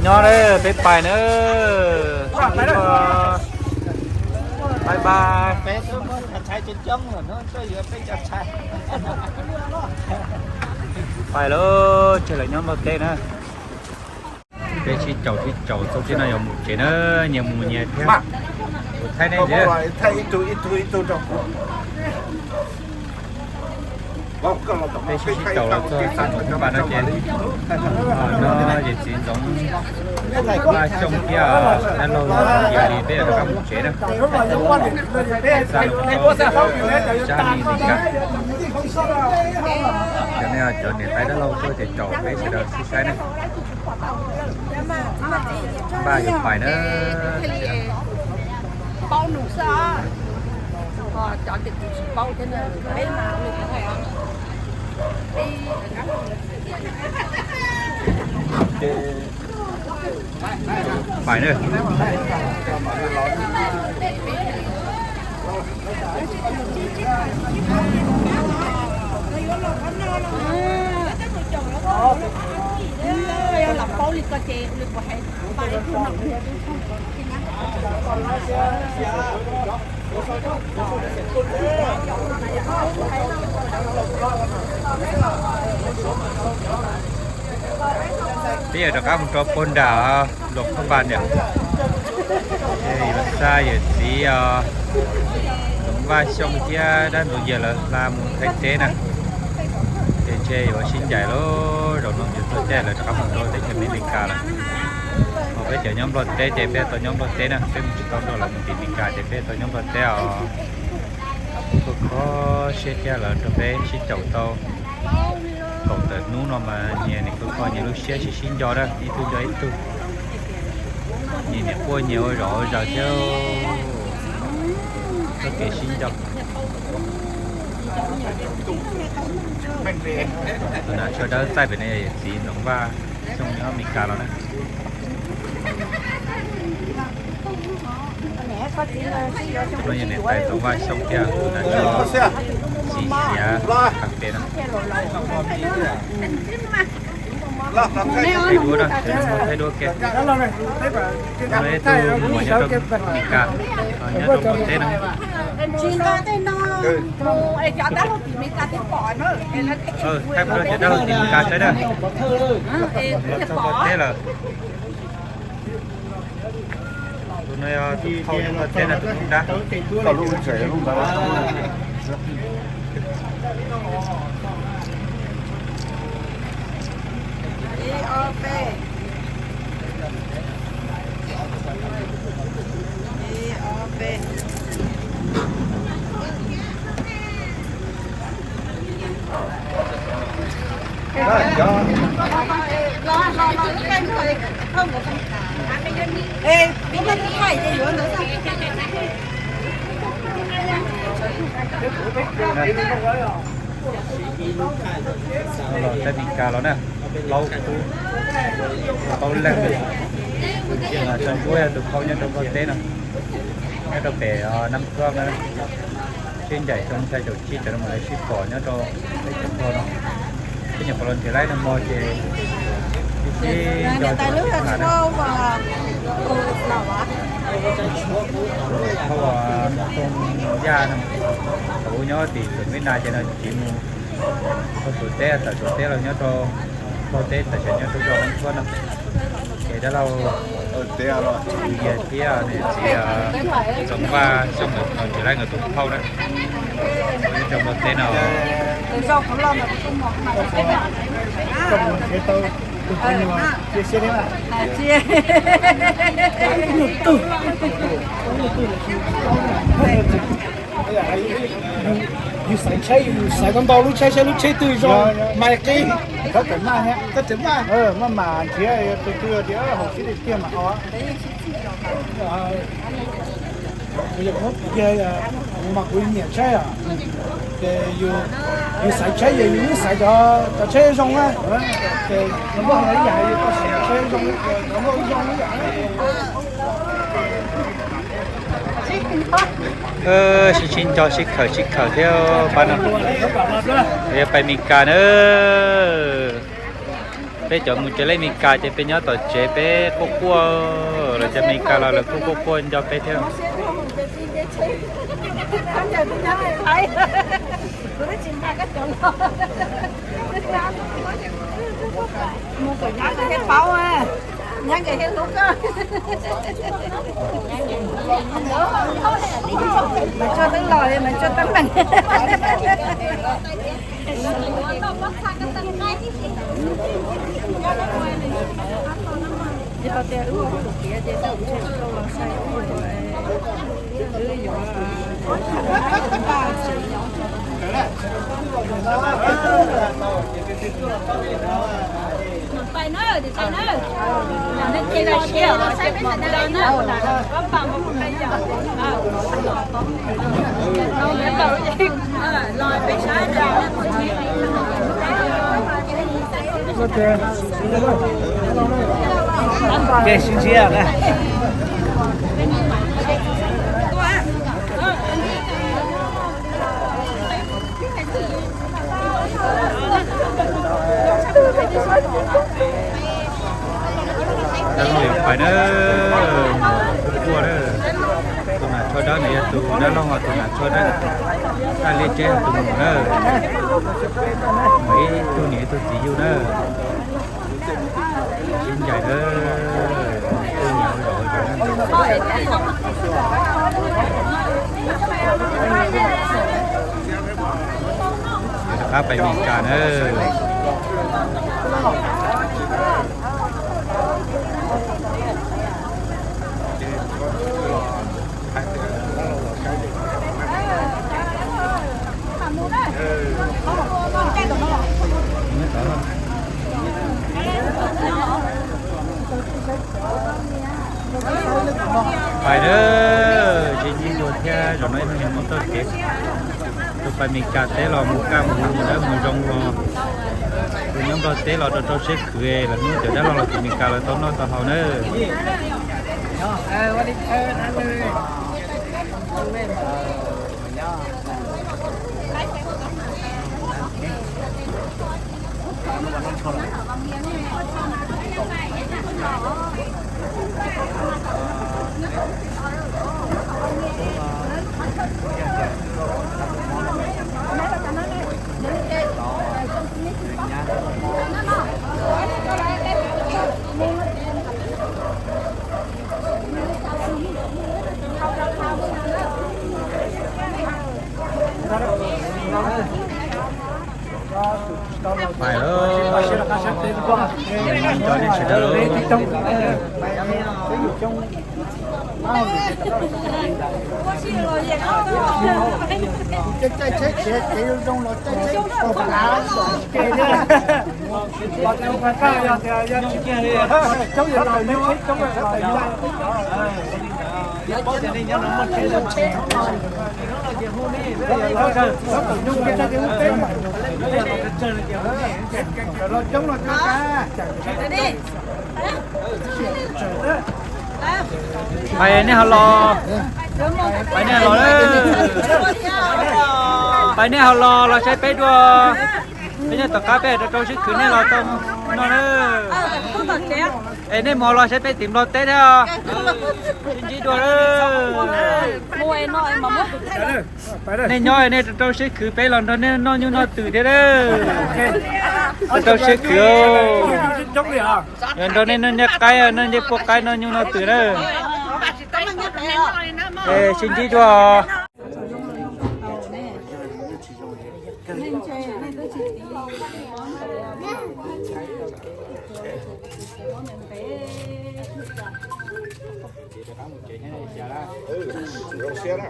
Nyob na, peb pais na. Bye bye. Pais lawm, tseg lawv nyob Nplog teb na. Peb sib caum sib caum txog tib no yuav mus tsev na, nyias mus nyias thiab. Kuv thaij nej ntag. Peb sib sib caum los txog tag nram Phab Npas no ces, no yawm txiv Ntxoov Vaj Xyooj thiab dab laug Yawg Lis peb yuav rov qab mus tsev na. Xa los rau sab Amelikas. Cov no cov niam tais dab laug tuaj ces caum peb sawv daws sib saib na. Npaj yuav pais na. Paub nus xwb os. Ho cov tias kuv tsis paub thiab na, peb mas nws kuv hais os. Pais na. Los paub li ko ces kuv hais pais ib tug no. Peb yuav rov qab mus rau puag nram Luam Phab Npas yom. Ces yuav xa yawm txiv os, Ntxoov Vaj Xyooj thiab dab Ntxoov Yawg lawv hla mus Thaib teb na. Ces ntshe yuav sib ncaim lawm, zaum no yuav txog caij lawv rov qab mus rau teb chaws Amelikas lawm. Ho peb cov nyob Nplog teb ces peb tau nyob Nplog teb na, peb mus tsis tau nrog lawv mus tim Amelikas ces peb tau nyob Nplog teb os. Kho kho siab thiab lawv nrog peb sib caum tau kaum tawm hnub no mas nyias nim kho kho nyias lub siab sib sib nco na, ib tug nco ib tug. Nyias nim quaj nyias ua zom ua zaws thiab. Txoj kev sib nco. Tus nam tsho dawb txaij pem no yog yawm txiv Ntxoov Vaj Xyooj nyob Amelikas los na. No yog niam tais Ntxoov Vaj Xyooj thiab tus nam tsho Xis Xiav Qhas Pes no. Thaij duab na, thaij duab kiag. No ib tug muam nyob rau Amelikas, nyob rau Nplog teb no. Thaij rau cov dab laug tim Amelikas saib na. Los txog Nplog teb lawm. Tus no yog tus phauj nyob Nplog teb no, tus dab. Los teb Meskas los na, plaub kub, plaub leeg. Tso Ntsuab yog tus phauj nyob rau Nplog teb no, nyob rau pem Nab Khuab na. Sib ncaim xyoo xya caum tsib cov no mas lawv sib pom nyob rau peb cov Nplog no. Peb nyuam qhuav los nrhiav laib nag hmo ces sib sib nco tsis pom sib tham na. Phauj Tooj Yaj no, thaum ub nyob tim Suav Vib Naj ces no tsiv mus rau Suav teb, tawm Suav teb los nyob rau Nplog teb, tam sim nyob rau zos Nab Khuab no. Ces dab laug Tus Yias thiab niam txiv Ntxoov Vaj Xyooj nkawd los nrhiav laib nkawd tus phauj na, nyob rau Nplog teb no. Yus xaiv tsheb, yus xaiv tau ntau lub tsheb, saib lub tsheb twg zoo mas qib. Maj mam nrhiav, tus twg tias haum xib tiag mas ho. Kuv mas kuv nyiam tsheb, ces yus xaiv tsheb ces yus xaiv cov tsheb zoo na. Ces cov Nplog los ib yam, yus xaiv tsheb zoo, cov Nplog zoo ib yam. Sib sib nco sib khawm sib khawm thiab pab no. Yuav pais Meskas na. Peb cov mus tsev lej Meskas ces peb nyob tom tsev peb quaj quaj, los cov Meskas los lawv kuj quaj quaj nco peb thiab. Mas tso teeb los mas tso teeb meem. Yog tias wb ua hauj lwm tiav ces tau ntshe tau los sai wb yuav, wb yuav Ces sib ntsib na. Dab laug yuav pais na, kuj quaj na. Tus nam tsho dawb nws yog tus dab laug, tus nam tsho dawb, taj liaj tseb tus mus na. Mus ib tug niam ib tug txiv yug na. Sib ncaim na, tus niam ua zaum zaum na. Rov qab pais Meskas na. Pais na, sib ntsib dua thiab, zaum no ib hnub nyoog muab txoj kev tus pais Meskas teb los mus kaj mus mus dawb mus zoo los, tus nyob Nplog teb los rau rau siab khwv, los hnub cov dab laug los tim Meskas los tau noj tau haus na. Pais lawm, nco nej sawv daws lawm. Pais nej ho los, pais nej ho los, pais nej ho los, los saib peb dua. Peb nyob tom qab peb rau rau siab khwv nej los tau no na. Es nej mus los saib peb tim Nplog teb thiab. Sib ntsib dua. Nej nyob nej rau rau siab khwv peb los nrog nej noj nyuj noj twm thiab. Rau rau siab khwv. Nrog nej noj ncej qaib, noj ncej puab qaib, noj nyuj noj twm na. Sib ntsib dua. Zoo siab na.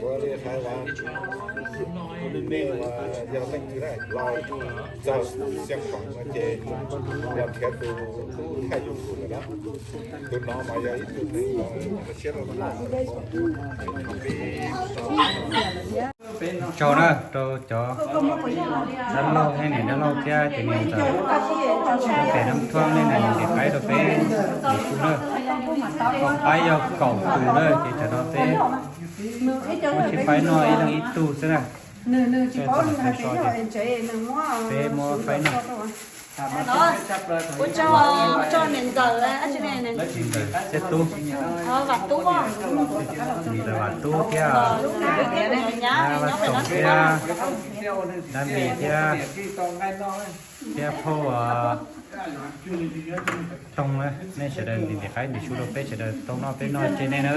Ua li hais los, ua li nej los yog leej twg na, los txog Xeev Khuam no ces los nrhiav tus tub thaj yuav tus lawm na. Tus no mas yog ib tug neeg uas zoo siab loj. Tsaug na rau cov dab laug, nej niam dab laug thiab cov niam ntxawm, pem Nab Thuab nej niam ntim qaib rau peb ntim su na. Qaib yog kaum tus na, ces tsam no peb muab sib faib noj ib leeg ib tug xwb na. Peb muab faib noj. Ua tsaug, tsaug niam ntxawm, txiv tub, vam tub, niam ntxawm vam tub thiab, Vaj Toom thiab, Dab Mis thiab, thiab phauj Toog, nej sawv daws ntim ntim qaib ntim su rau peb sawv daws tau noj, peb noj tseg nej na.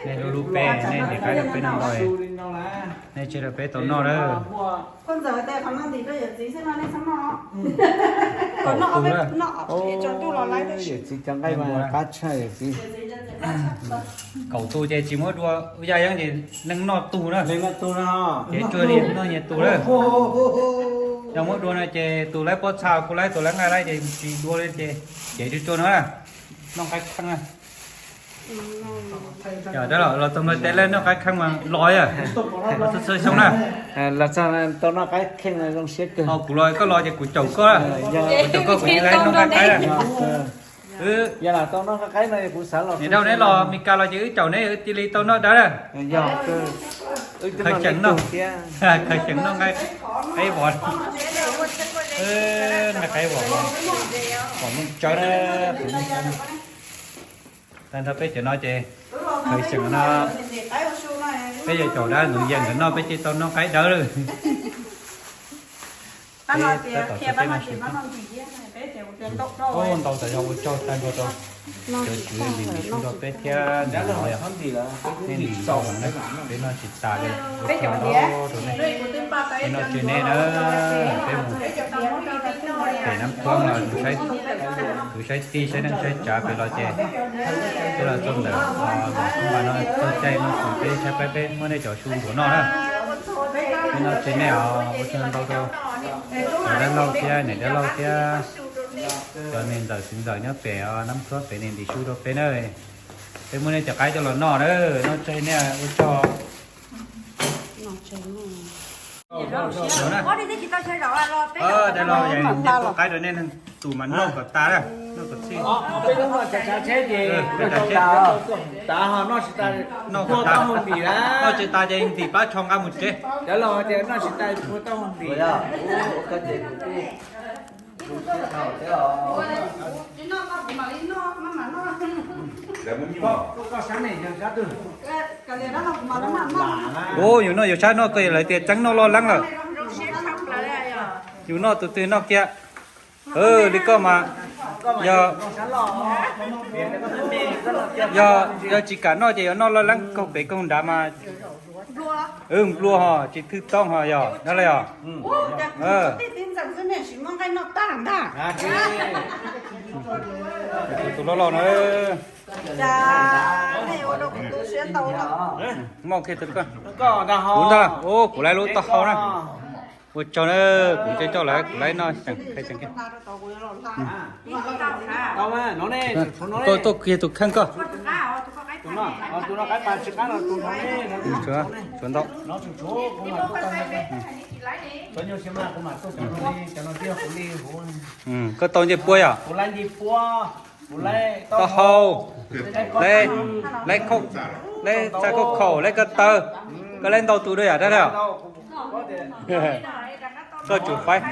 Nej hlub hlub peb, nej ntim qaib rau peb noj ntau, nej tseg rau peb tau noj na. Kaum tus na. Yawm txiv cov nqaij mas qab tshaj yawm txiv. Kaum tus ces tsis muab dua, ua yaj yeeb ces neeg noj tus na. Cev tsuag li noj nyias tus na. Yog muab dua no ces tus laib pob txha kuj laib, tus laib nqaij laib ces tsis dua li ces cev tsuag tsuag no na. Noj qaib kheej na. Yog dab los los txog nplawg teb lawm noj qaib kheej mas los yog los txhua txhua xyoo na. Los txog tau noj qaib kheej zoo siab kawg. Kuv los koj los ces kuv caum koj, kuv caum koj kuv cia li noj qaib qaib na. Yog los tau noj qaib qaib no kuv xav los. Niam Dau neb los Mes Kas los ces wb caum neb cia li tau noj dawb na. Yog, khaws xyeem noj, khaws xyeem noj nqaij qaib vov, nqaij qaib vov, vov Mooj Tsawb na. Tag nrho peb cov no ces khaws xyeem no, peb yuav caum dab ntxoov yees nkawd noj peb thiaj tau noj qaib dawb lawm. Ntau tas yog ua tsaug tag nrho rau cov tswv ntim su rau peb thiab niam no yog, nej ntim ntau na, peb noj tsis tas li, ua tsaug ntau rau nej, peb noj tseg nej na, peb mus pem Nab Khuab los kuv saib tij saib neej saib tsav pem los ces peb los txog ntawm Vam Xub Npas no txog caij no ces peb saib peb, peb muab nej cov su ntuav noj na. Peb noj tseg nej os, ua tsaug ntau rau cov dab laug thiab niam dab laug thiab cov niam ntxawm txiv ntxawm nyob pem Nab Khuab pem nej ntim su rau peb na. Peb muab nej cov qaib coj los noj na, noj tseg nej ua tsaug. Dab laug, tus qaib rau nej tus mas noj kom tas na, noj kom txhij. Noj kom tas, noj tsis tas ces ntim pab tsho nqa mus tsev. Ua, yus noj yus sab noj koj lawv tias tseeb noj loj leeb lawm. Yus noj tus twg noj kiag. Li koj mas yog, yog, yog tsis kam noj ces yuav noj loj leeb kaug pem kaug nrad mas nplua ho tsis thwj tooj ho yog dab laug os. Tus loj loj na. Muaj kiag tus koj, kuv ntag, kuv laib lub taub hau na. Ua tsaug na, kuv coj coj lawv, kuv laib noj xeem qhia xeem kiag. Koj tuaj kiag tus kheej koj. Tshuav ntau. Koj tau ncej puab yom? Taub hau, laib, laib, laib txaj khaub khaum, laib ko taw, koj laib ntau tus dua yam dab laug. Koj tsum faib.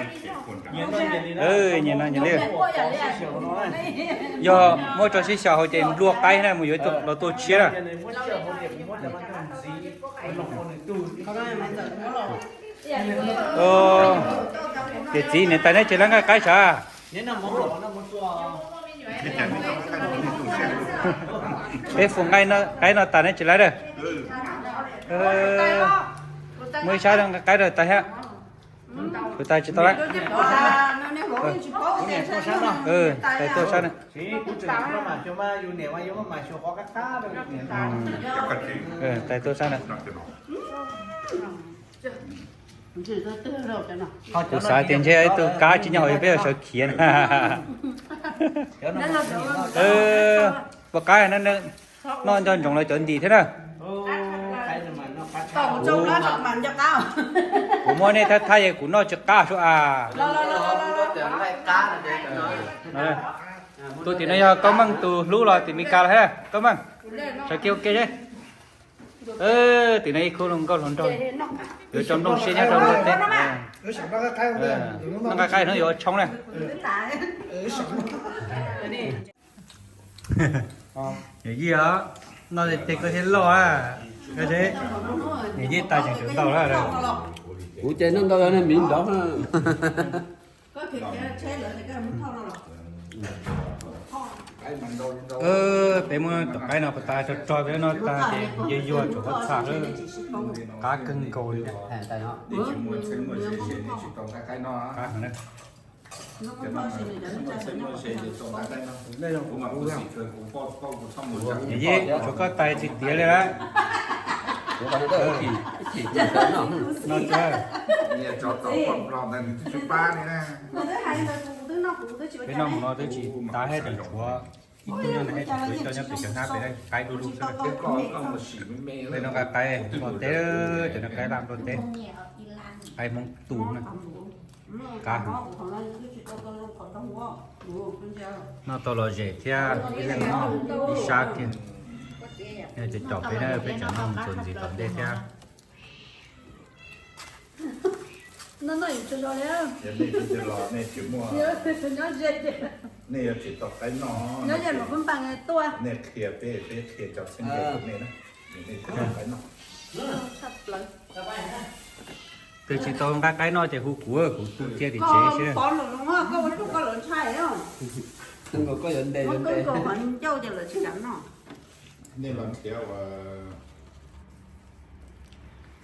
Nyias no nyias li. Yog muab tso sib xyaw hauv ces nplua qaib na mus yuav los tua tshiab na. Yawm txiv, niam tais neb tsis laib nqaij qaib sav? Peb fus nqaij qaib no tas neb tsis laib lawm. Muaj ib sab nqaij qaib rau tais thiab. Tus tais tsis tau laib. Tais tuaj sab na. Tais tuaj sab na. Kuv xav tias ntshe ib tug kab tsis nyob hauv peb yuav sawv khiav na. Poj qaib no noj nco ntsoov lawv cov ntim thiab na. Kuv muab nej thab thab es kuv noj tsis qab sua as. Tus tim no yog Koob Meej tus hlub los tim Mes Kas los thiab Koob Meej. Sawv kiag ua ke seb. Tim no ib khub hluas nkauj hluas nraug yuav tso nplooj siab nyob rau nplooj teb. Noj nqaij qaib no yuav tshoob na. Yawm yij os, noj tej koj thiaj loj a. Yawm yij tas tseem tsum ntau lawm. Kuv ces noj ntau yog nej miv nrov. Peb muab tom qaib no pas tas tso tso peb noj tas ces yuag yuag tsuas pob txha lawm. Qab kawg nkaus li. Qab heev na. Yawm yij, tshuav koj tais tsis tiav li lawm. No tso. Peb noj mus no twb tsis tas, tseem tshuav ib tug nyob ntawd, tseem tshuav ib co nyob pem cov hnab pem, qaib du lug xwb. Peb noj nqaij qaib nplog teb, cov noj qaib laj nplog teb, qaib Hmoob tu na. Qab heev. Noj tau los zem thiab ib leeg noj ib sab kiag. Cov caum peb na, peb cov noj mus txuas ntxiv tom ntej thiab. Nej yuav tsis tau qaib noj, nej qhia peb, peb qhia cov txheeb ze rau nej na, nej thiaj tau qaib noj. Tus tsis tau nqaij qaib noj ces hu kuv, kuv tu cia tim tsev xwb. Nej los nrhiav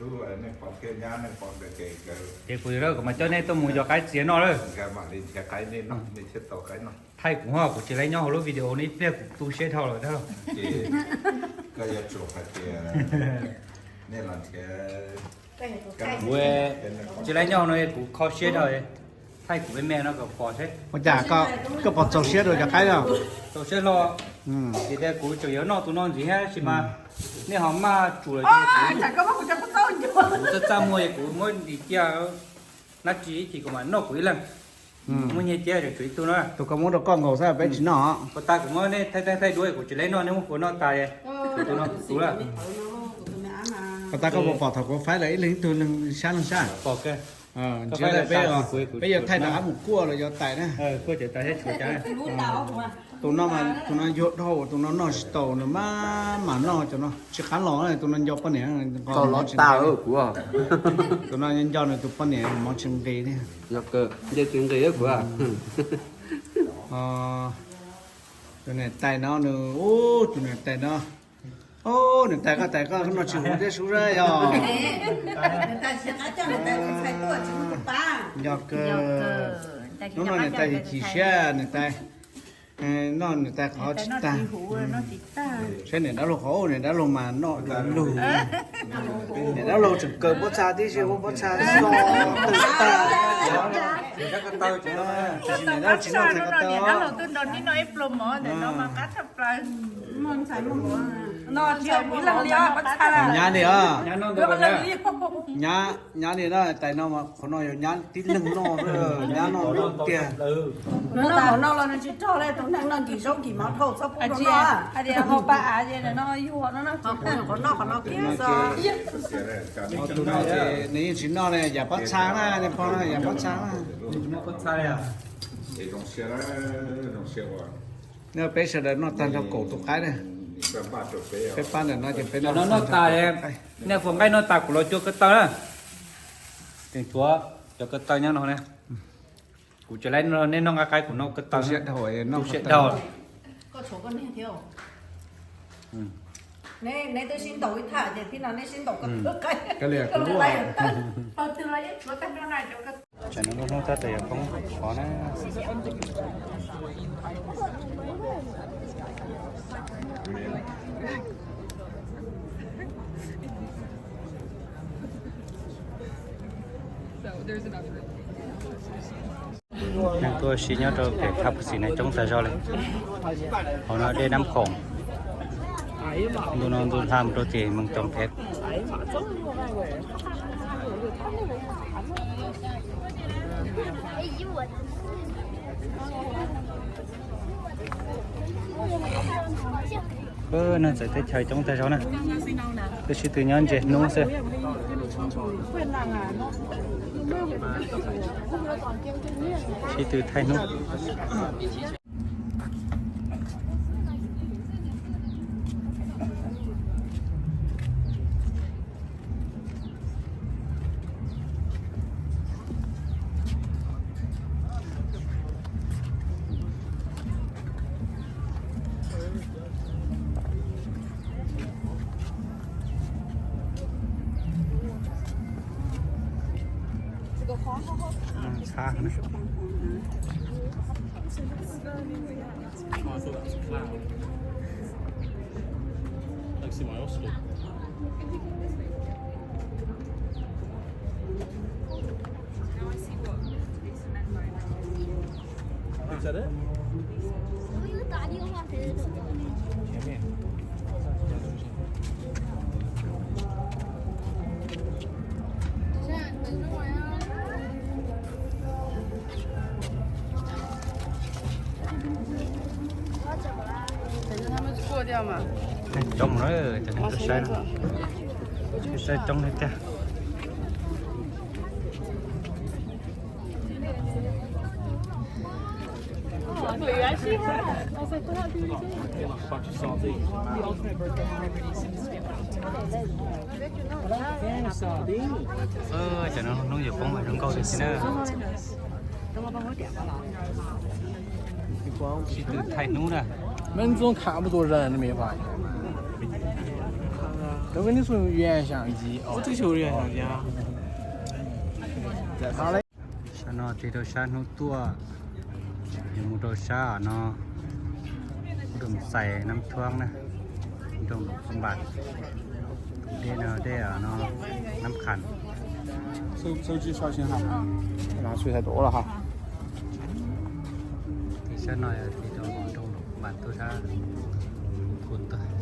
ua, nej pom thiab nyab nej pom ntawd ces nkawd. Ces kuv yuav kom mas coj nej tuaj mus yos qaib txias noj lawm. Nkawd mam li nrhiav qaib nej noj, nej thiaj tau qaib noj. Thaij kuv ho, kuv tsis laib nyob hauv lub video no ib pliag kuv tu siab dhau lawm thiab. Ces koj yuav tsum hais tias nej los nrhiav. Kuv tsis laib nyob no kuv kho siab dhau. Thaij kuv me me no kom pom seb. Ua cas koj pom txaus siab rau cov qaib no? Txaus siab hlo. Ces tias kuv tseem yuav noj tus no ntxiv thiab sis mas nej ho maj tsum lawm ces kuv txaj txaj muag es kuv muab ntim cia. Nab tsis ib chim kuv mam noj kuv ib leeg. Muaj nyiaj cia tseem tshuav ib tug no. Tus koj muab rau koj nkaus xwb peb tsis noj. Pas tas kuv muab nej thaij thaij thaij duab kuv tsis laib noj, nej muab kuv noj tas es tus no kuv tus lawm. Pas tas koj puas pom thaum kuv faib lawm ib leeg ib tug leeg sab leeg sab? Pom kawg. Ntshe peb, peb yuav thaij rau ab mus kuaj los yog tais na. Kuaj ces tais thiab tshuav cas. Tus no, tus no yuag dhau, tus no noj tsis tau, nws maj mam noj cov no tsis qab los, tus no nco poj niam. Tau los tas kuv. Tus no nco nws tus poj niam mov tsis nqis thiab. Nce tsis nqis kuv. Tus niam tais no nws, ub, tus niam tais no, ub, niam tais koj tais koj noj tsis huv thiab sub yog. Nco kawg. Hnub no niam tais chim siab niam tais. Noj niam tais qhov tsis tag. Saib niam dab laug qhov, niam dab laug mas noj lug. Niam dab laug tseem kaw pob txha tib si, ua pob txha so tawg tag. Tiam sis niam dab laug tsis noj ntxhais ko taw. Nyab li os. Nyab li na, tais no mas qhov no yog nyab tib leeg noj, nyab noj tiag. Noj los nws tsis rog li, tus neeg noj nkim zaub nkim mov dhau txhob pub rau noj. Qhov no ces nws yeej tsis noj li, yam pob txha na, nej pom no yam pob txha na. Peb sawv daws noj tag nrho kaum tus qaib na. Peb pab ntawm no ces peb noj tas. Nej fuas nqaij noj tas kuv los cua ko taw na. Tseem tshuav cov ko taw nyob no ne. Kuv tseem laib noj, nej noj nqaij qaib kuv noj ko taw. Siab dhau, noj siab dhau. Neb twb sib ntaus ib thaj ces tib no neb sib ntaus ko taw qaib. Tsam no lub hnub tab tom yuav poob qhov na. Neeg tuaj si nyob rau pem thaj puv xim no coob tag zog li. Hauv no dej Nab Khoom. Ntu no ntu hla mus rau tim Mees Toom Phev. Neeg txawv teb chaws coob tag zog na, tab sis sib tw nyob ntsia hnub xwb. Sib tw thaij hnub. Oh, I thought that was a cloud. Don't see my hostel. Is that it? Coob na, cov neeg tuaj saib no, saib coob li tiag. Cov no hnub yuav poob mas zoo nkauj tiag tiag na. Sib tw thaij hnub na. 门中看不着人，你没发现？都跟你说原相机哦。我这就是原相机啊。在他那。Sab no tig rau sab hnub tuaj, yuav mus rau sab no, Rau Xais Nab Thuab na, Nroog Lom Phab Npas. Dej no dej no, Nab Khas. Tig sab no yog tig rau Nroog Lom Phab Npas tuaj sab Phu Tawg.